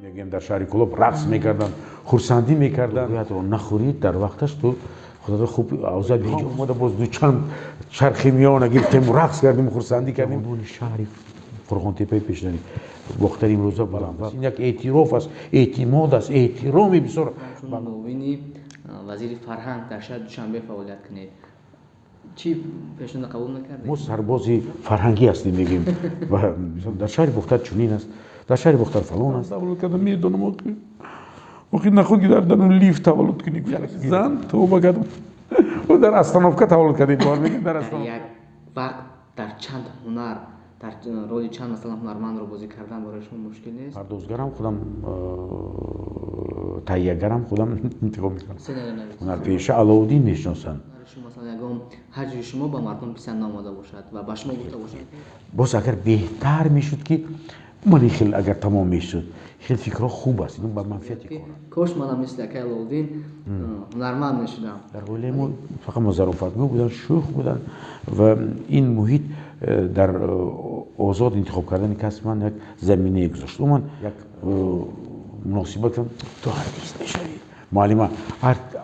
Мегӯям, дар шаҳри Кӯлоб рақс мекарданд, хурсандӣ мекарданд. Ро нахӯрӣ дар вақташ, ту худро хуб авзоъ беҷо. Омада боз ду чанд чархи миёна гирифтем, рақс кардем, хурсандӣ кардем. Шаҳри Қурғонтеппаи пешнави Бохтар имрӯза баланд аст. Ин як эътироф аст, эътимод аст, эҳтироми бисёр. Муовини вазири фарҳанг дар шаҳри Душанбе фаъолият кунед, чӣ пешниҳод қабул накардед? Мо сарбози фарҳангӣ ҳастем, мегӯем, ва дар шаҳри Бохтар чунин аст, дар шаҳри Бохтар фалон аст. Таваллуд кардам, медонам, охи нахуд ки дар дарун лифт таваллуд кунӣ. Зан тавба кардам, дар остановка таваллуд кардем, дар остановка. Як вақт дар чанд ҳунар, дар роли чанд, масалан, ҳунармандро бозӣ кардан барои шумо мушкил нест? Пардозгарам худам, таҳиягарам худам интихоб мекунам. Ҳунарпеша Алоуддин мешиносанд. Шумо, масалан, ягон ҳаҷви шумо ба мардум писанд наомада бошад ва ба шумо гуфта бошад? Боз агар беҳтар мешуд, ки ман хел агар тамом мешуд, хел фикрҳо хуб аст, ин ба манфиати кор. Кош манам мисли акай Алоуддин ҳунарманд мешудам. Дар оилаи мо фақат музарофатгӯ буданд, шӯх буданд ва ин муҳит дар озод интихоб кардани касби ман як заминае гузошт. Ман як муносибат: ту артист мешавӣ. Муаллима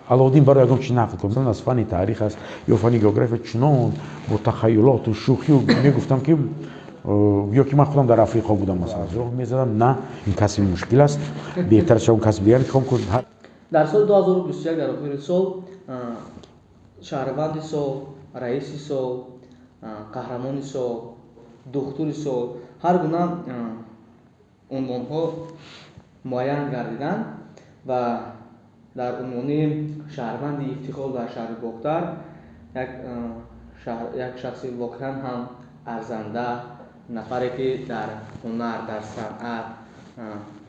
Алоуддин барои ягон чи нақл кун, аз фанни таърих аст ё фанни география, чунон бо тахаюлоту шӯхию мегуфтам, ки ё ки ман худам дар Африқо будам, масалан, роҳ мезадам. На, ин касби мушкил аст, беҳтар шавам, касби дигар интихоб кун. Дар соли 2021, дар охири сол, шаҳрванди сол, раиси сол, қаҳрамони сол, духтури сол, ҳар гуна унвонҳо муайян гардиданд ва дар унвони шаҳрванди ифтихор дар шаҳри Бохтар як шахси воқеан ҳам арзанда, нафаре ки дар ҳунар, дар санъат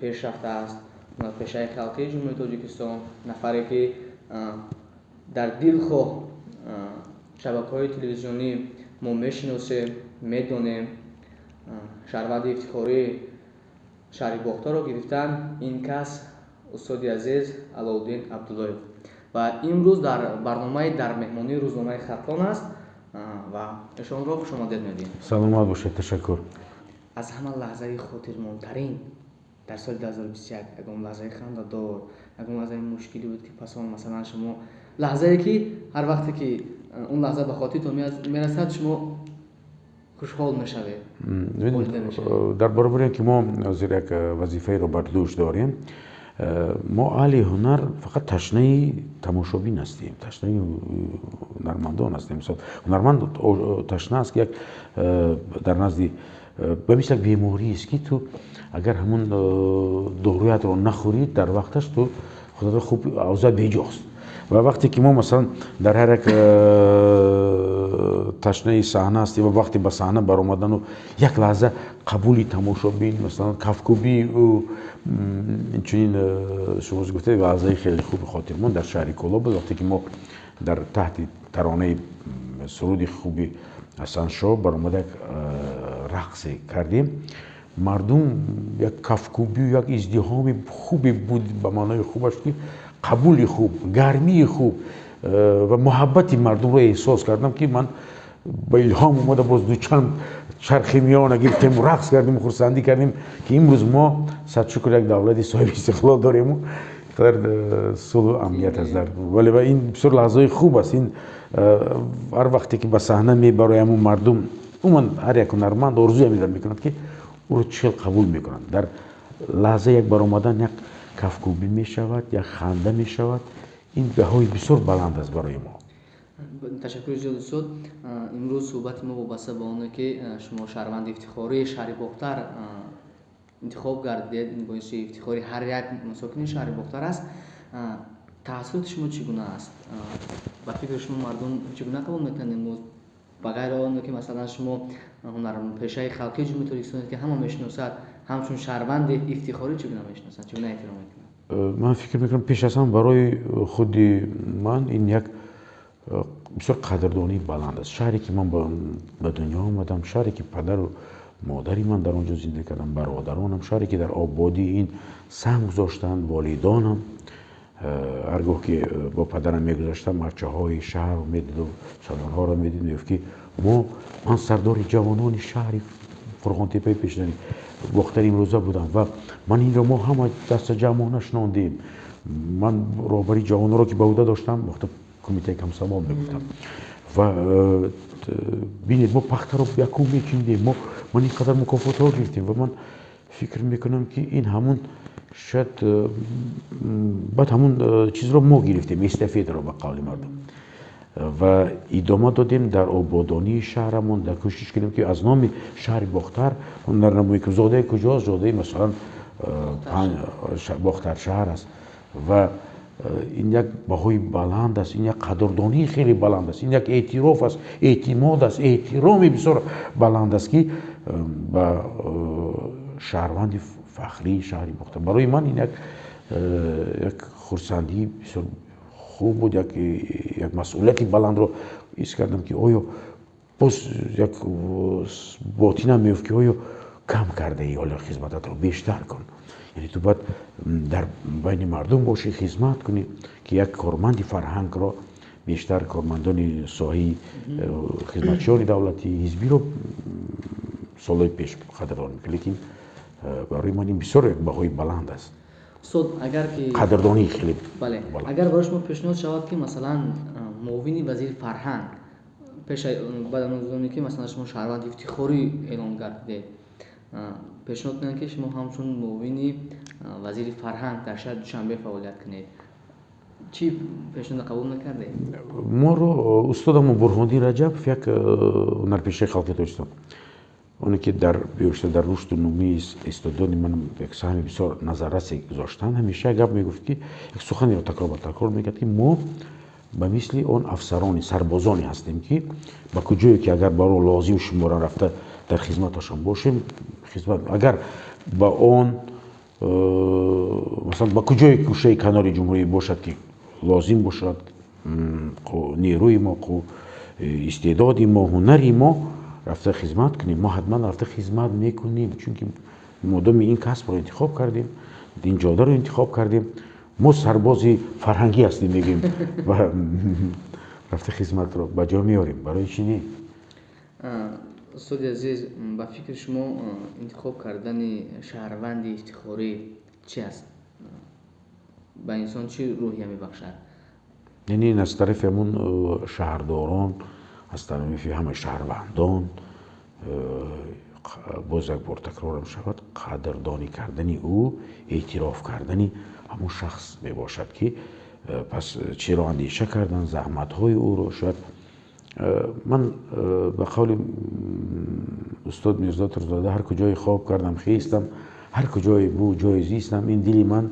пеш рафтааст, ҳунарпешаи халқии Ҷумҳурии Тоҷикистон, нафаре ки дар дилхоҳ шабакаҳои телевизионӣ мо мешиносем, медонем, шаҳрванди ифтихории шаҳри Бохтарро гирифтан, ин кас устоди азиз Алоуддин Абдуллоев ва имрӯз дар барномаи «Дар меҳмонии» рӯзномаи Хатлон аст ва эшонро хушомадед мегӯем. Саломат бошед, ташаккур. Аз ҳама лаҳзаи хотирмондтарин дар соли 2021, ягон лаҳзаи хандадор, ягон лаҳзаи мушкилӣ буд, ки пас он, масалан, шумо лаҳзае ки ҳар вақте ки он лаҳза ба хотиртон мерасад, шумо хушҳол мешавед? Дар баробари он ки мо ҳозир як вазифаеро бар дӯш дорем, мо аҳли ҳунар фақат ташнаи тамошобин ҳастем, ташнаи ҳунармандон ҳастем. Мисол, ҳунарманд ташна аст, ки як дар назди ба мисли як бемориест, ки ту агар ҳамун доруятро нахӯрӣ дар вақташ, ту худро хуб авзоъ беҷост. Ва вақте ки мо, масалан, дар ҳар як ташнаи саҳна ҳастем ва вақте ба саҳна баромадану як лаҳза қабули тамошобин, масалан, кафкӯбии ӯ, инчунин шумо гуфтед, лаҳзаи хеле хуби хотирмон дар шаҳри Кӯлоб буд, вақте ки мо дар таҳти таронаи суруди хуби Ҳасаншоҳ баромада як рақсе кардем, мардум як кафкӯбию як издиҳоми хубе буд, ба маънои хубаш, ки қабули хуб, гармии хуб ва муҳаббати мардумро эҳсос кардам, ки ман ба илҳом омада боз ду чанд чархи миёна гирифтем, рақс кардем, хурсандӣ кардем, ки имрӯз мо, сад шукр, як давлати соҳиби истиқлол дорему қадар сулҳу амният аст. Дар вале ва ин бисёр лаҳзаҳои хуб аст. Ин ҳар вақте ки ба саҳна мебарояму мардум, умуман ҳар як ҳунарманд орзуя мекунад, ки ӯро чӣ хел қабул мекунанд. Дар лаҳза як баромадан як кафкӯбӣ мешавад, як ханда мешавад, ин баҳои бисёр баланд аст барои мо. Ташаккури зиёд, устод. Имрӯз суҳбати мо вобаста ба оне ки шумо шаҳрванди ифтихории шаҳри Бохтар интихоб гардидед, ин боиси ифтихори ҳар як сокини шаҳри Бохтар аст. Таассуроти шумо чӣ гуна аст? Ба фикри шумо, мардум чӣ гуна қабул мекунанд имрӯз, ба ғайри оне ки, масалан, шумо ҳунарпешаи халқии Ҷумҳурии Тоҷикистон, ки ҳама мешиносад, ҳамчун шаҳрванди ифтихорӣ чӣ гуна мешиносанд, чӣ гуна эҳтиром мекунанд? Ман фикр мекунам, пеш аз ҳама барои худи ман ин як бисёр қадрдонии баланд аст. Шаҳре ки ман ба дунё омадам, шаҳре ки падару модари ман дар он ҷо зиндагӣ кардам, бародаронам, шаҳре ки дар ободии ин саҳм гузоштанд волидонам. Ҳар гоҳ ки бо падарам мегузаштам, марчаҳои шаҳрро медиду, садонҳоро медид, мегуфт, ки мо, ман сардори ҷавонони шаҳри Қурғонтеппаи пешинани Бохтари имрӯза будам ва ман инро мо ҳама дастаҷамъона шунондем. Ман роҳбари ҷавононро, ки ба ӯҳда доштам, вақта кумитаи комсомол мегуфтам, ва бинед, мо пахтаро якум мечиндем, мо ман ин қадар мукофотҳо гирифтем. Ва ман фикр мекунам, ки ин ҳамун шояд баъд ҳамун чизро мо гирифтем, эстафетаро, ба қавли мардум, ва идома додем дар ободонии шаҳрамон, дар кӯшиш кардем, ки аз номи шаҳри Бохтар ҳунарнамоӣ. Зодаи куҷост? Зодаи, масалан, Бохтар шаҳр аст. Ва ин як баҳои баланд аст, ин як қадрдонии хеле баланд аст, ин як эътироф аст, эътимод аст, эҳтироми бисёр баланд аст, ки ба шаҳрванди фахрии шаҳри Бохтар. Барои ман ин як хурсандии бисёр хуб буд, як масъулияти баландро ҳис кардам, ки оё боз як ботинам меёфт, ки оё кам кардаӣ, ҳоло хизмататро бештар кун, яъне ту бояд дар байни мардум бошӣ, хизмат кунӣ, ки як корманди фарҳангро бештар кормандони соҳаи хизматчиёни давлатӣ, ҳизбиро солҳои пеш қадрдон мекард, лекин барои ман ин бисёр як баҳои баланд аст. Устод, агар ки қадрдонии хеле бале, агар барои шумо пешниҳод шавад, ки масалан муовини вазири фарҳанг, пеш баъд аз оне ки масалан шумо шаҳрванди ифтихорӣ эълон гардидед, пешниҳод кунанд, ки шумо ҳамчун муовини вазири фарҳанг дар шаҳри Душанбе фаъолият кунед, чӣ пешниҳодро қабул накардед? Моро устодамон Бурҳондин Раҷабов, як ҳунарпешаи халқи Тоҷикистон, оне ки дар беошта дар рушду нумӯи истеъдоди ман як саҳми бисёр назаррасе гузоштанд, ҳамеша гап мегуфт, ки як суханеро такрор ба такрор мекард, ки мо ба мисли он афсарони сарбозоне ҳастем, ки ба куҷое ки агар баро лозим шумора, рафта дар хизматашон бошем, хизмат. Агар ба он масалан ба куҷое гӯшаи канори ҷумҳурӣ бошад, ки лозим бошад нерӯи мо, истеъдоди мо, ҳунари мо, рафта хизмат кунем, мо ҳатман рафта хизмат мекунем, чунки модоми ин касбро интихоб кардем, ин ҷодаро интихоб кардем, мо сарбози фарҳангӣ ҳастем, мегӯем, ва рафта хизматро ба ҷо меорем. Барои чӣ не? Устоди азиз, ба фикри шумо, интихоб кардани шаҳрванди ифтихорӣ чи аст? Ба инсон чӣ рӯҳия мебахшад? Яъне ин аз тарафи ҳамун шаҳрдорон, аз тарафи ҳамаи шаҳрвандон, боз як бор такрорам шавад, қадрдонӣ кардани ӯ, эътироф кардани ҳамун шахс мебошад, ки пас чиро андеша кардан, заҳматҳои ӯро. Шояд ман ба қавли устод Мирзо Турсунзода, ҳар куҷое хоб кардам, хестам, ҳар куҷое буд ҷои зистам, ин дили ман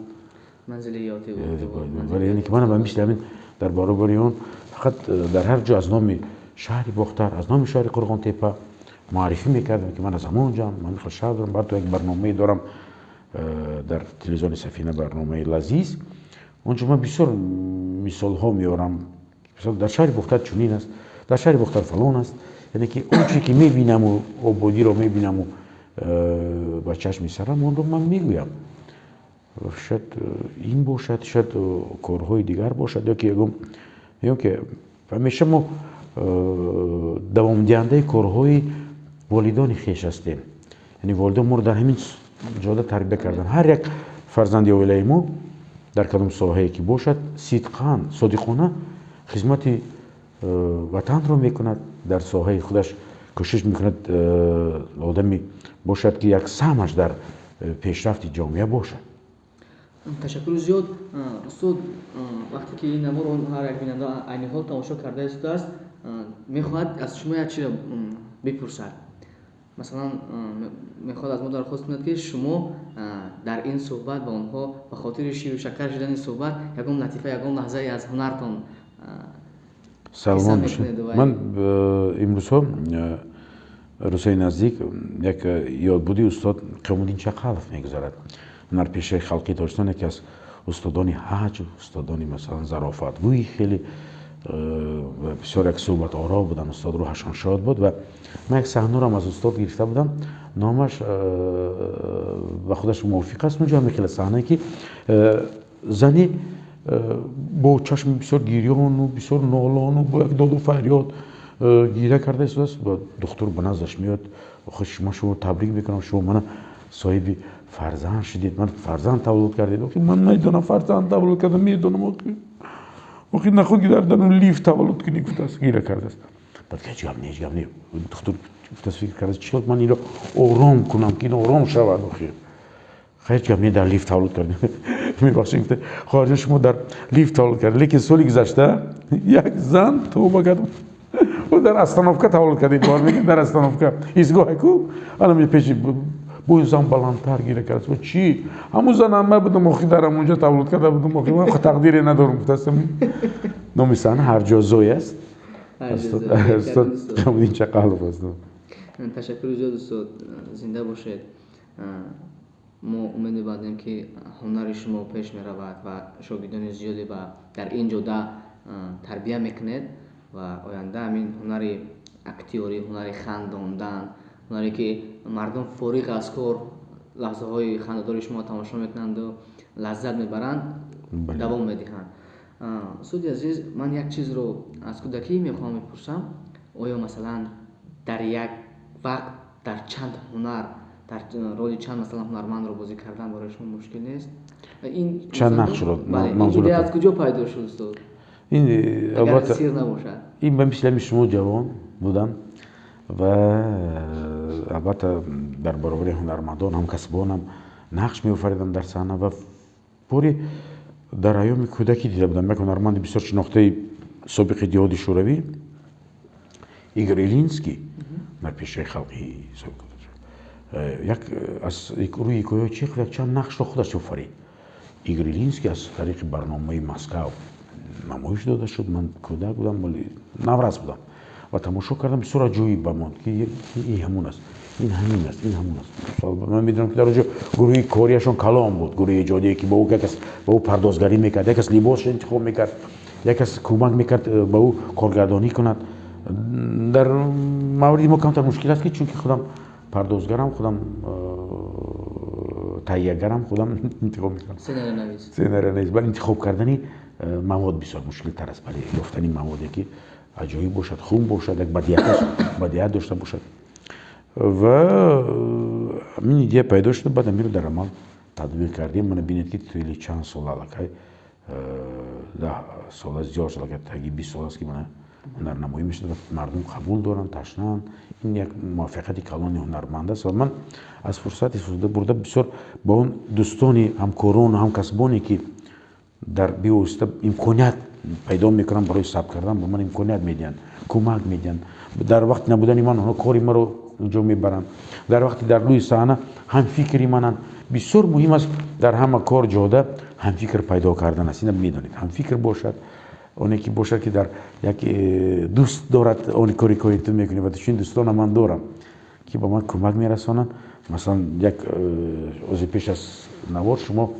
манзили. Яъне ки ман ба мисли ҳамин дар баробари он фақат дар ҳар ҷо аз номи шаҳри Бохтар, аз номи шаҳри Қурғонтеппа муаррифӣ мекардам, ки ман аз ҳамон ҷоам, ман хел шаҳр дорам. Баъд як барномае дорам дар телевизиони Сафина, барномаи лазиз. Он ҷо ман бисёр мисолҳо меорам: дар шаҳри Бохтар чунин аст, дар шаҳри Бохтар фалон аст. Яъне ки он чизе ки мебинаму ободиро мебинаму ба чашми сарам, онро ман мегӯям. Шояд ин бошад, шояд корҳои дигар бошад, ё ки ягон мегӯям, ки ҳамеша мо давомдиҳандаи корҳои волидони хеш ҳастем. Яъне волидон моро дар ҳамин ҷода тарбия карданд. Ҳар як фарзанди оилаи мо дар кадом соҳае ки бошад, сидқан, содиқона хизмати ватанро мекунад, дар соҳаи худаш кӯшиш мекунад одаме бошад, ки як саҳмаш дар пешрафти ҷомеа бошад. Ташаккури зиёд, устод. Вақте ки ин наворро ҳар як бинанда айни ҳол тамошо карда истодааст, мехоҳад аз шумо як чизро бипурсад. Масалан, мехоҳад аз мо дархост кунад, ки шумо дар ин суҳбат ба онҳо ба хотири ширу шакар шудани суҳбат ягон латифа, ягон лаҳзае аз ҳунартон. Саломат бошед. Ман имрӯзҳо, рӯзҳои наздик, як ёдбуди устод Қиёмуддин Чақалов мегузарад, ҳунарпешаи халқии Тоҷикистон, яке аз устодони ҳаҷв, устодони, масалан, зарофатгӯи хеле бисёр як суҳбаторо буданд. Устод рӯҳашон шод буд. Ва ман як саҳнаро аз устод гирифта будам, номаш ба худаш мувофиқ аст. Унҷо ҳамин хеле саҳнае, ки зане Бо чашми бисёр гирёну бисёр нолону бо як доду фарёд гиря карда истодааст. Ва духтур ба наздаш меояд: охир, шумо табрик мекунам, шумо мана соҳиби фарзанд шудед, ман фарзанд таваллуд кардед. Охи, ман медонам, фарзанд таваллуд кардам, медонам, охи, охи, наход ки дар дарун лифт таваллуд кунӣ, гуфтааст, гиря кардааст. Баъд ҳеҷ гап не, ҳеҷ гап не. Духтур гуфтааст, фикр кардааст, чӣ ман инро ором кунам, ки ин ором шавад. Охир ҳеҷ гап не, дар лифт таваллуд кардем, мебахшед, гуфта: хоҳарҷон, шумо дар лифт таваллуд кардед, лекин соли гузашта як зан, тавба кардам, ӯ дар остановка таваллуд кардед, бовар мекунед, дар остановка, истгоҳе ку ана пеши. Бо ин зан баландтар гиря кард: чӣ, ҳамун зан ҳама будам, охи, дар ҳамунҷо таваллуд карда будам, охи, ман тақдире надорам, гуфтастам. Номи саҳна «Ҳарҷо зой» аст. Устод Қиёмиддин Чақалов аст. Ташаккури зиёд, устод, зинда бошед. Мо умед мебандем, ки ҳунари шумо пеш меравад ва шогирдони зиёде ба дар ин ҷода тарбия мекунед ва оянда ҳамин ҳунари актёрӣ, ҳунари хандондан, ҳунаре ки мардум фориғ аз кор лаҳзаҳои хандадори шумо тамошо мекунанду лаззат мебаранд, давом медиҳанд. Устоди азиз, ман як чизро аз кӯдакӣ мехоҳам мепурсам: оё, масалан, дар як вақт дар чанд ҳунар, дар роли чанд, масалан, ҳунармандро бозӣ кардан барои шумо мушкил нест? Ин чанд нақшро? Идея аз куҷо пайдо шуд, устод? Ин албатта сир набошад. Ин ба мисли ҳамин шумо ҷавон будам ва албатта дар баробари ҳунармандон, ҳамкасбонам нақш меофаридам дар саҳна. Ва бори дар айёми кӯдакӣ дида будам як ҳунарманди бисёр шинохтаи собиқи Иттиҳоди Шӯравӣ, Игор Илинский, ҳунарпешаи халқи, як аз рӯи ҳикояи Чехов якчанд нақшро худаш офарид. Игор Илинский аз тариқи барномаи Москав намоиш дода шуд. Ман кӯдак будам, наврас будам ва тамошо кардам. Бисёр аҷоиб ба монд, ки ин ҳамун аст, ин ҳамин аст, ин ҳамун аст. Ман медонам, ки дар онҷо гурӯҳи кориашон калон буд, гурӯҳи эҷодие, ки ба ӯ як кас ба ӯ пардозгарӣ мекард, як кас либосшо интихоб мекард, як кас кӯмак мекард ба ӯ коргардонӣ кунад. Дар мавриди мо камтар мушкил аст, ки чунки худам пардозгарам, худам таҳиягарам, худам интихоб мекунам, сценариянавис. Бале, интихоб кардани мавод бисёр мушкилтар аст. Бале, ёфтани маводе, ки аҷоиб бошад, хуб бошад, як бадиат дошта бошад. Ва ҳамин идея пайдо шуд, баъд амиро дар амал татбиқ кардем. Мана бинед, ки тӯли чанд сол, аллакай 10 сола зиёд шуд, аллакай таги 20 сол аст, ки мана ҳунарнамоӣ мешуд ва мардум қабул доранд, ташнаанд. Ин як муваффақияти калони ҳунарманд аст. Ва ман аз фурсат истифода бурда бисёр ба он дӯстони, ҳамкорону ҳамкасбоне, ки дар бевосита имконият пайдо мекунанд барои сабт кардан, ба ман имконият медиҳанд, кӯмак медиҳанд, дар вақти набудани ман онҳо кори маро онҷо мебаранд, дар вақти дар рӯи саҳна ҳамфикри мананд. Бисёр муҳим аст дар ҳама кор ҷода ҳамфикр пайдо кардан аст. Ина медонед, ҳамфикр бошад, оне ки бошад, ки дар як дӯст дорад он кори кори ту мекунӣ. Ва чунин дӯстона ман дорам, ки ба ман кӯмак мерасонанд. Масалан, як ози пеш аз навор шумо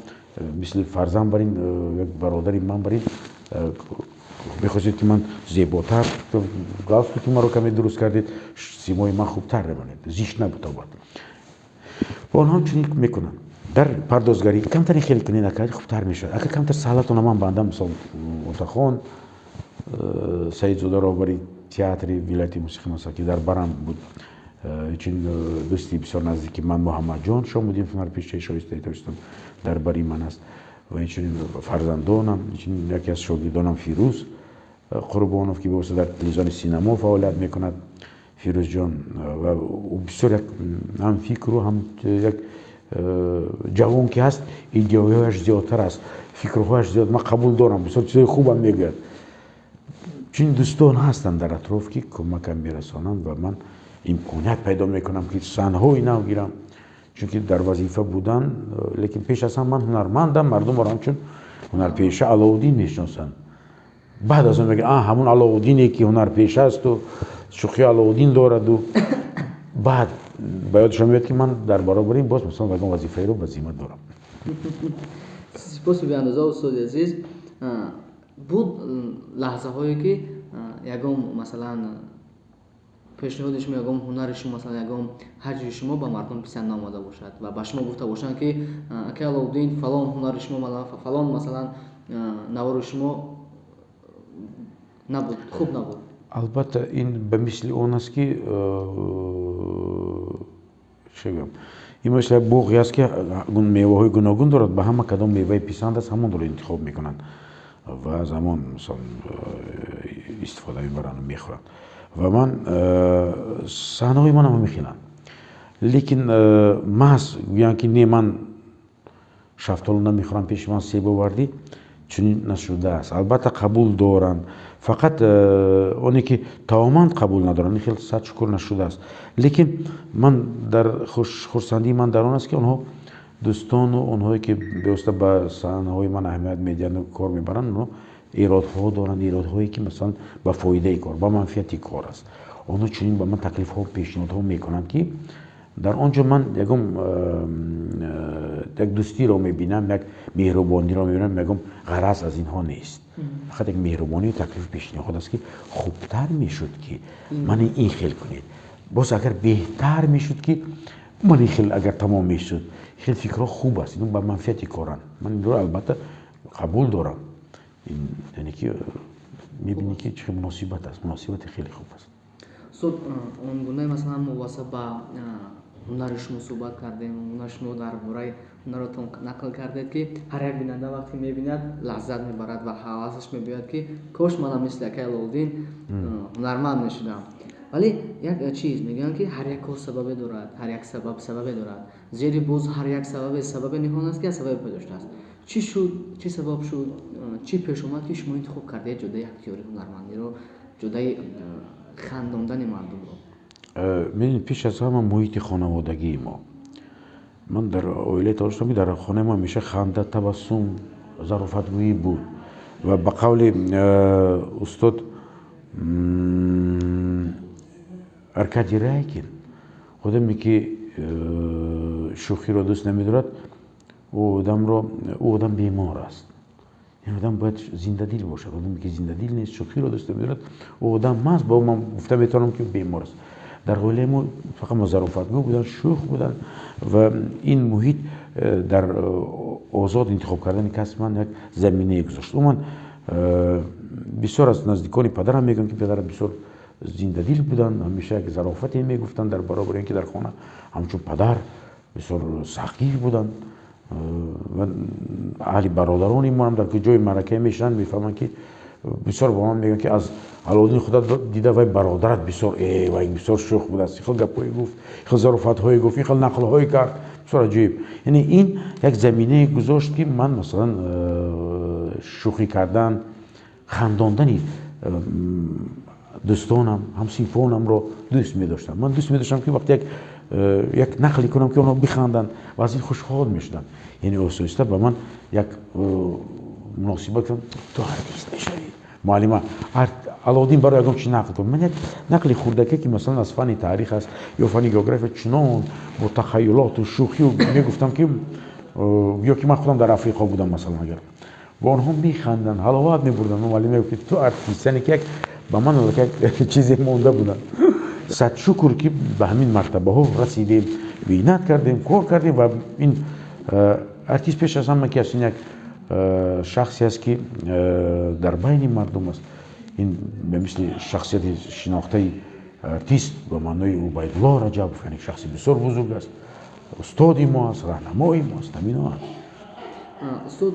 мисли фарзанд барин, як бародари ман барин, мехостед, ки ман зеботар, галстуки маро каме дуруст кардед, симои ман хубтар ремонед, зишт набуд албатта. Ва онҳо чунин мекунанд дар пардозгарӣ: камтаре хел кунед, ака, хубтар мешавад, ака, камтар саҳлатона ман бандам. Мисол, Отахон Саидзода, роҳбари театри вилояти мусиқӣ, масалан, ки дар барам буд, чун дӯсти бисёр наздики ман Муҳаммадҷон Шомуддинов, ҳунарпешаи шоистаи Тоҷикистон, дар бари ман аст. Ва инчунин фарзандонам, инчунин яке аз шогирдонам Фирӯз Қурбонов, ки бевосита дар телевизиони Синамо фаъолият мекунад, Фирӯзҷон, ва ӯ бисёр як ҳамфикру ҳам як ҷавон ки ҳаст, идеяҳояш зиёдтар аст, фикрҳояш зиёд, ман қабул дорам, бисёр чизҳои хубам мегӯяд. Чунин дӯстон ҳастанд дар атроф, ки кӯмакам мерасонанд ва ман имконият пайдо мекунам, ки саҳнаҳои нав гирам, чунки дар вазифа будан, лекин пеш аз ҳама ман ҳунармандам. Мардумро ҳамчун ҳунарпеша Алоуддин мешиносанд. Баъд аз он мегӯянд: а, ҳамун Алоуддине, ки ҳунарпеша асту шӯхи Алоуддин дораду. Баъд ба ёдашон меояд, ки ман дар баробари ин боз, масалан, ягон вазифаеро ба зимма дорам. Сипоси беандоза, устоди азиз. Буд лаҳзаҳое, ки ягон, масалан, пешниҳоди шумо, ягон ҳунари шумо, масалан, ягон ҳаҷви шумо ба мардум писанд наомада бошад ва ба шумо гуфта бошанд, ки акай Алоуддин, фалон ҳунари шумо, фалон, масалан, Навори шумо набуд, хуб набуд. Албатта, ин ба мисли он аст, ки чӣ гӯям, ин мисли як боғе аст, ки меваҳои гуногун дорад. Ба ҳама кадом меваи писанд аст, ҳамонро интихоб мекунанд ва аз ҳамон, мисол, истифода мебаранду мехӯранд. Ва ман саҳнаҳои манам ҳамин хеланд, лекин маҳз гӯянд, ки не, ман шафтолу намехӯрам, пеши ман себ овардӣ, чунин нашудааст. Албатта, қабул доранд, фақат оне ки тамоман қабул надоранд, ин хел, сад шукр, нашудааст. Лекин ман дар хурсандии ман дар он аст, ки онҳо, дӯстону онҳое ки бевосита ба саҳнаҳои ман аҳамият медиҳанду кор мебаранд, онҳо эродҳо доранд, эродҳое ки, масалан, ба фоидаи кор, ба манфиати кор аст. Онҳо чунин ба ман таклифҳо, пешниҳодҳо мекунанд, ки дар он ҷо ман ягон як дӯстиро мебинам, як меҳрубониро мебинам. Ягон ғараз аз инҳо нест, фақат як меҳрубонию таклифу пешниҳод аст, ки хубтар мешуд, ки ман ин хел кунед, боз агар беҳтар мешуд, ки ман ин хел агар тамом мешуд. Хел фикрҳо хуб аст, ино ба манфиати коранд. Ман инро, албатта, қабул дорам. Яъне ки мебинӣ, ки чӣ муносибат аст, муносибати хеле хуб аст. Устод, он гуна, масалан, мо васа ба ҳунари шумо суҳбат кардем, ҳунари шумо, дар бораи ҳунаратон нақл кардед, ки ҳар як бинанда вақте мебинад, лаззат мебарад ва ҳавасаш мебиёяд, ки кош манам мисли акай Аловуддин ҳунарманд мешудам. Вале як чиз мегӯянд, ки ҳар як кор сабабе дорад, ҳар як сабаб сабабе дорад, зери боз ҳар як сабабе сабабе ниҳон аст, ки аз сабабе пайдо шудааст. Чӣ шуд, чӣ сабаб шуд, чӣ пеш омад, ки шумо интихоб кардед ҷодаи актёри ҳунармандиро, ҷодаи хандондани мардумро? Медонед, пеш аз ҳама муҳити хонаводагии мо. Ман дар оилае таваллуд шудам, ки дар хонаи мо ҳамеша ханда, табассум, зарофатгӯӣ буд. Ва ба қавли устод Аркадий Райкин, одаме ки шӯхиро дӯст намедорад, ӯ одам бемор аст. Ин одам бояд зиндадил бошад. Одаме ки зиндадил нест, шӯхиро дӯст намедорад, ӯ одам маст, ба ман гуфта метавонам, ки бемор аст. Дар оилаи мо фақат мо зарофатгӯ буданд, шӯх буданд ва ин муҳит дар озод интихоб кардани касби ман як заминае гузошт. Умуман, бисёр аз наздикони падарам мегӯянд, ки падарам бисёр зиндадил буданд, ҳамеша як зарофате мегуфтанд, дар баробари ин ки дар хона ҳамчун падар бисёр сахтгир буданд. Ва аҳли бародарони моам дар ҷои маъракае мешинанд, мефаҳманд, ки бисёр ба ман мегӯянд, ки аз Аловуддини худат дида, вай бародарат бисёр вай бисёр шӯх будааст, ин хел гапҳое гуфт, ин хел зарофатҳое гуфт, ин хел нақлҳое кард, бисёр аҷоиб. Яъне ин як заминае гузошт, ки ман, масалан, шӯхӣ кардан, хандондани дӯстонам, ҳамсинфонамро дӯст медоштам. Ман дӯст медоштам, ки вақте як нақле кунам, ки онҳо биханданд ва аз ин хушҳол мешуданд. Яъне оҳиста оҳиста ба ман як муносибат, ту артист мешавӣ. Муаллима, Аловуддин барои ягон чи нақл кун. Ман як нақли хурдаке, ки, масалан, аз фанни таърих аст ё фанни география, чунон бо тахаюлоту шӯхию мегуфтам, ки ё ки ман худам дар Африқо будам, масалан, агар ва онҳо механданд, ҳаловат мебурданд. Муаллим мегуфт, ки ту артист, яъне ки як ба ман як чизе монда буданд. Сад шукр, ки ба ҳамин мартабаҳо расидем, меҳнат кардем, кор кардем. Ва ин артист пеш аз ҳама ки аст, ин як шахсе аст, ки дар байни мардум аст. Ин ба мисли шахсияти шинохтаи артист ба маънои Убайдулло Раҷабов, яъне шахси бисёр бузург аст, устоди мо аст, раҳнамои мо аст, ҳамино аст. Устод,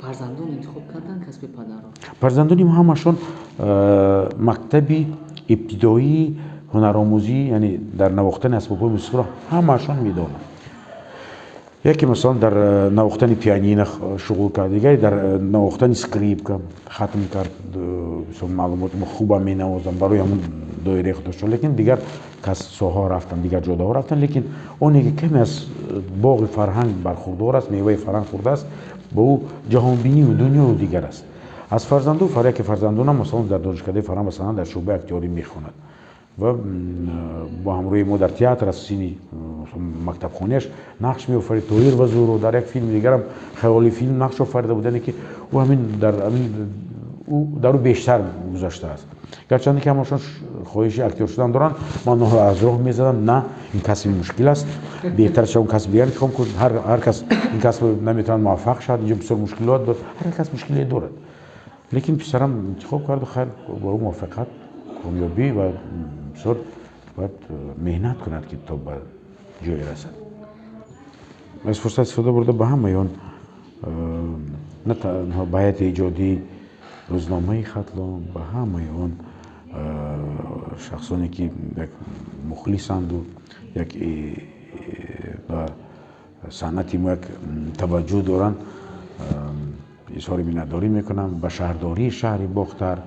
фарзандон интихоб карданд касби падарро? Фарзандони мо ҳамашон мактаби ибтидоии ҳунаромӯзӣ, яъне дар навохтани асбобҳои мусиқиро ҳамаашон медонанд. Яке, масалан, дар навохтани пианино шуғл кард, дигаре дар навохтани скрипка хатм кард, маълумоти мо хубам менавозанд барои ҳамун доираи худашон, лекин дигар кас соҳаҳо рафтанд, дигар ҷодаҳо рафтанд. Лекин оне ки каме аз боғи фарҳанг бархурдор аст, меваи фарҳанг хӯрдааст, ба ӯ ҷаҳонбинию дунёю дигар аст. Аз фарзанду яке фарзандонам, масалан, дар Донишкадаи фарҳанг ва санъат дар шӯъбаи актёрӣ мехонад ва бо ҳамроҳи мо дар театр аз синни мактабхонияш нақш меофарид, Тоҳир ва Зуҳро, дар як филми дигарам, хаёлӣ филм, нақш офарида буд. Яъне ки ӯ ҳамин дар ҳамин ӯ дар ӯ бештар гузаштааст. Гарчанде ки ҳамашон хоҳиши актёр шудан доранд, ман онҳоро аз роҳ мезадам: на, ин касби мушкил аст, беҳтар шав он касби дигар интихоб кун. Ҳар кас ин касб наметавонад муваффақ шавад, инҷо бисёр мушкилот дорад, ҳар кас мушкиле дорад. Лекин писарам интихоб карду, хайр, ба ӯ муваффақият, комёбӣ, ва бисёр бояд меҳнат кунад, ки то ба ҷое расад. Аз фурсат истифода бурда, ба ҳамаи он, на танҳо ба ҳайати эҷодии рӯзномаи Хатлон, ба ҳамаи он шахсоне, ки як мухлисанду як ба санъати мо як таваҷҷӯҳ доранд, изҳори миннатдорӣ мекунам. Ба шаҳрдории шаҳри Бохтар,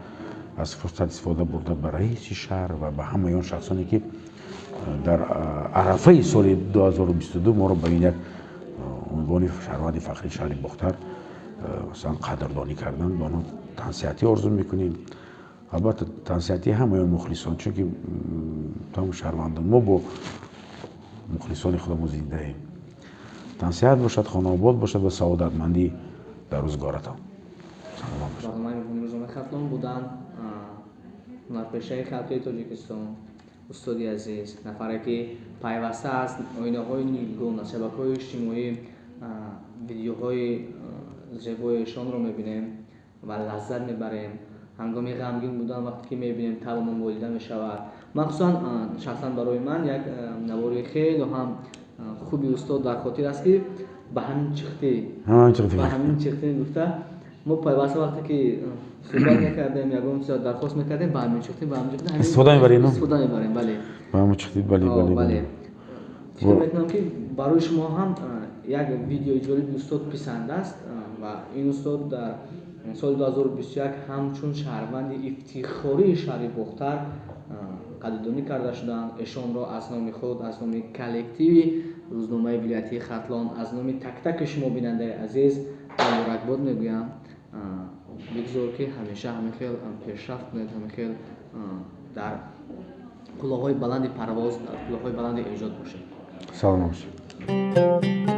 аз фурсат истифода бурда, ба раиси шаҳр ва ба ҳамаи он шахсоне, ки дар арафаи соли 2022 моро ба ин як унвони шаҳрванди фахрии шаҳри Бохтар, масалан, қадрдонӣ карданд, ба онҳо тансиҳатӣ орзу мекунем. Албатта, тансиҳатии ҳамаи он мухлисон, чунки тамоми шаҳрвандон мо бо мухлисони худамон зиндаем. Тансиҳат бошад, хонаобод бошад ва саодатмандӣ дар рӯзгоратон. Саломат бошад. Барномаи рӯзномаи Хатлон буданд ҳунарпешаи халқии Тоҷикистон, устоди азиз, нафаре ки пайваста аз оинаҳои нилгун, аз шабакаҳои иҷтимоӣ видеоҳои зебои эшонро мебинем ва лаззат мебарем. Ҳангоми ғамгин будан, вақте ки мебинем, табамон болида мешавад. Махсусан шахсан барои ман як навори хеле ҳам хуби устод дар хотир аст, ки ба ҳамин чихтӣ, ба ҳамин чихтӣ гуфта, мо пайваста вақте ки суҳбат мекардем, ягон чиз дархост мекардем, ба ҳамин чихтӣ, ба ҳамин чихтӣ истифода мебарем. Истифода мебарем, бале. Ба ҳамин чихтӣ, бале, бале. Бале, фикр мекунам, ки барои шумо ҳам як видеои ҷолиби устод писанд аст. Ва ин устод дар соли 2021 ҳамчун шаҳрванди ифтихории шаҳри Бохтар қадрдонӣ карда шуданд. Эшонро аз номи худ, аз номи коллективи рӯзномаи вилоятии Хатлон, аз номи тактаки шумо, бинандаи азиз, муборакбод мегӯям. Бигзор, ки ҳамеша ҳамин хел пешрафт кунед, ҳамин хел дар қуллаҳои баланди парвоз, дар қуллаҳои баланди эҷод бошед. Саломат бошед.